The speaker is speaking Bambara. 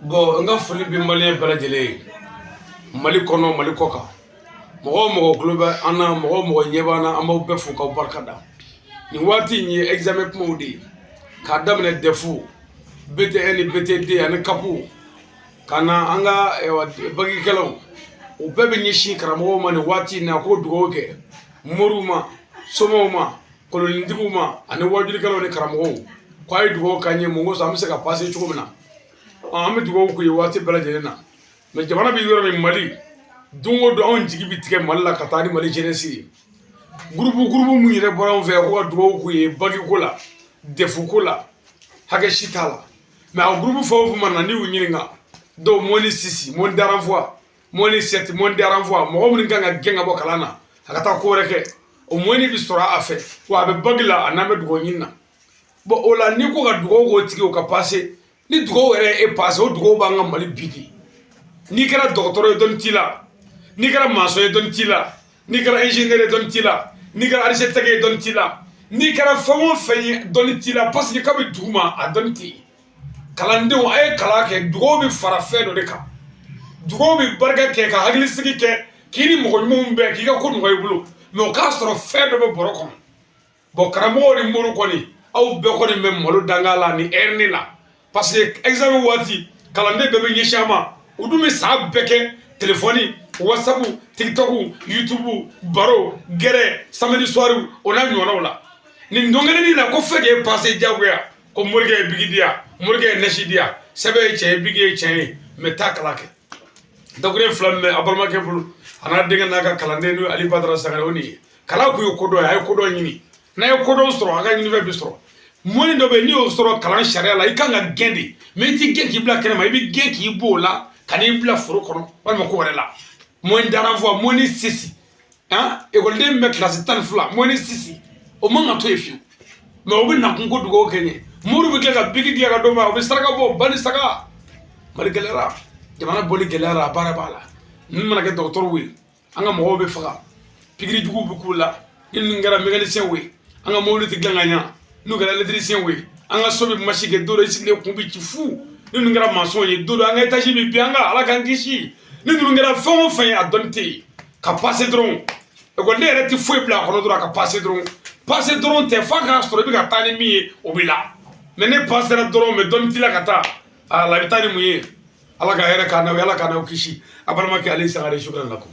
Bon, n ka foli bɛ maliyɛn bɛɛ lajɛlen ye, Mali kɔnɔ, Mali kɔ kan. Mɔgɔ o mɔgɔ tulo bɛ an na, mɔgɔ o mɔgɔ ɲɛ b'an na, an b'aw bɛɛ fo k'aw barika da. Nin waati in ye examen kumaw de ye, k'a daminɛ DEF, BT1 ni BT2 ani CAP, ka na an ka bakikɛlaw. U bɛɛ bɛ ɲɛsin karamɔgɔw ma nin waati in na, k'o dugawu kɛ moriw ma, somaw ma, kolonitigiw ma, ani wajulikɛlaw ni karamɔgɔw, ko a ye dugawu k'an ye. Mun kosɔn? An bɛ se ka passer cogo min na, an bɛ dugawu k'u ye waati bɛɛ lajɛlen na. Mais jamana bɛ yɔrɔ min, Mali, don o don anw jigi bɛ tigɛ Mali la ka taa ni Mali jeunesse ye. Groupe groupe mun yɛrɛ bɔra anw fɛ yan ko ka dugawu k'u ye bac ko la, DEF ko la, hakɛ si t'a la. Mais a groupe fɛn o fɛn ma na, n'i y'u ɲininka, dɔw moins 6, moins de renvoi, moins 7, moins de renvoi, mɔgɔ minnu kan ka gɛn ka bɔ kalan na, a ka taa ko wɛrɛ kɛ, o moyenne bɛ sɔrɔ a fɛ, wa a bɛ bac la, a n'an bɛ dugawu ɲini na. Bon, o la, n'i ko ka dugawu k'o tigi, o ka passer, ni dugawu yɛrɛ ye e passer, o dugawu b'an ka Mali bi de. N'i kɛra dɔgɔtɔrɔ ye, dɔnni t'i la. N'i kɛra maçon ye, dɔnni t'i la. N'i kɛra ingénieur ye, dɔnni t'i la. N'i kɛra architecte ye, dɔnni t'i la. N'i kɛra fɛn o fɛn ye, dɔnni t'i la, parce que kabi dugu ma, a dɔnni tɛ yen. Kalandenw, a ye kalan kɛ. Dugawu bɛ fara fɛn dɔ de kan. Dugawu bɛ barika kɛ ka hakilisigi kɛ, k'i ni mɔgɔ ɲumanw bɛn, k'i ka ko nɔgɔya i bolo, mais o k'a sɔrɔ fɛn dɔ bɛ bɔrɔ kɔnɔ. Bon, karamɔgɔw ni moriw kɔni, aw bɛɛ kɔni bɛ malo danga la ni ɛrini la, parce que examen waati, kalanden bɛɛ bɛ ɲɛsin a ma. U dun bɛ san bɛɛ kɛ telefɔni, WhatsApp, TikTok, YouTube, baro, gɛrɛ, samedi soir, o n'a ɲɔgɔnnaw la. Nin don kelennin na, ko fɛn k'e passer diyagoya, ko morikɛ ye bic di yan, morikɛ ye nasi di yan, sɛbɛn ye tiɲɛ ye, bic ye tiɲɛ ye, mais taa kalan kɛ. Dakuruɲɛ fila min bɛ a balimakɛ bolo, a n'a denkɛ n'a ka kalanden, n'o ye Ali Badara Sangare, o nin ye. Kalan kun ye kodɔn ye, a ye kodɔn ɲini. N'a ye kodɔn sɔrɔ, a ka ɲinifɛn bɛ sɔrɔ. Moyen dɔ bɛ yen, n'i y'o sɔrɔ kalan sariya la, i kan ka gɛn de, mais i ti gɛn k'i bila kɛnɛma, i bɛ gɛn k'i b'o la ka n'i bila foro kɔnɔ walima ko wɛrɛ la. Moyenne de renvoi, moyenne 6, han, ekɔliden min bɛ kilasi 12, moyenne 6, o man ka to yen fiyewu. Mais o bɛ nakun ko dugawu kɛ ɲɛ. Moriw bɛ tila ka bic dilan ka d'o ma, o bɛ saraka bɔ ba ni saga. Mali gɛlɛyara, jamana bɔli gɛlɛyara, a baara b'a la. Ninnu mana kɛ dɔgɔtɔrɔw ye, an ka mɔgɔw bɛ faga, pikiri juguw bɛ k'u la. Ni ninnu kɛra mécanicien ye, an ka mobili tɛ dilan ka ɲa. N'u kɛra électricien ye, an ka so bɛ masi kɛ, don dɔ i sigilen kun bɛ ci fu. Ni ninnu kɛra maçon ye, don dɔ an ka étage bɛ bin an kan, Ala k'an kisi. Ni ninnu kɛra fɛn o fɛn ye, a dɔnni tɛ yen. Ka passer dɔrɔn, ekɔliden yɛrɛ tɛ foyi bila a kɔnɔ dɔrɔn, a ka passer dɔrɔn. Passer dɔrɔn tɛ, f'a k'a sɔrɔ i bɛ ka taa ni min ye, o b'i la. Mais ne passera dɔrɔn, mais dɔnni t'i la ka taa a la, i bɛ taa ni mun ye? Ala ka hɛrɛ k'an n'aw ye, Ala k'an n'aw kisi. A balimakɛ Ali Sangare, shukran lakum.